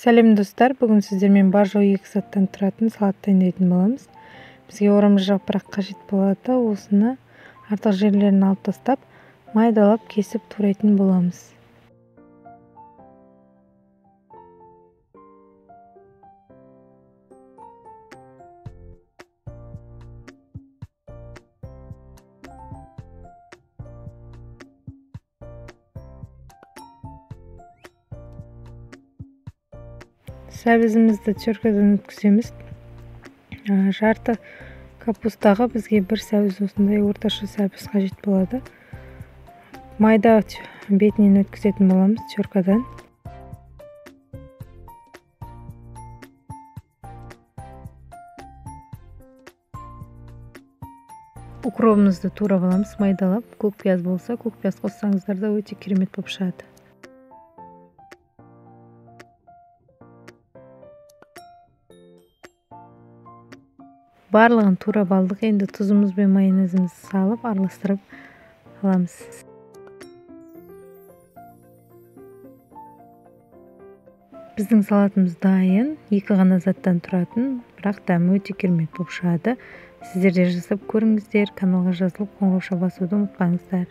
Сәлем достар, бүгін сіздермен бар жоғы 2 заттан тұратын салат дайындайтын боламыз. Бізге орамжы жапырақ қажет болады. Осыны артық жерлерін алып тастап, майдалап кесіп турайтын боламыз. Сәбізімізді теркадан өткіземіз. Жарты капустаға бізге бір сәбіз, осындай орташа сәбіз қажет болады. Майда бетінен өткізетін боламыз теркадан. Укробымызды турап аламыз майдалап. Көк пияз болса, көк пияз қоссаңыздар да өте керемет болып шығады. Барлығын турап алдық. Енді тұзымыз бен майонезімізді салып араластырып аламыз. Біздің салатымыз дайын. 2 ғана заттан тұратын, бірақ дәмі өте керемет болып шығады. Сіздер де жасап көріңіздер. Каналға жазылып, қоңырауша басуды ұмытпаңыздар.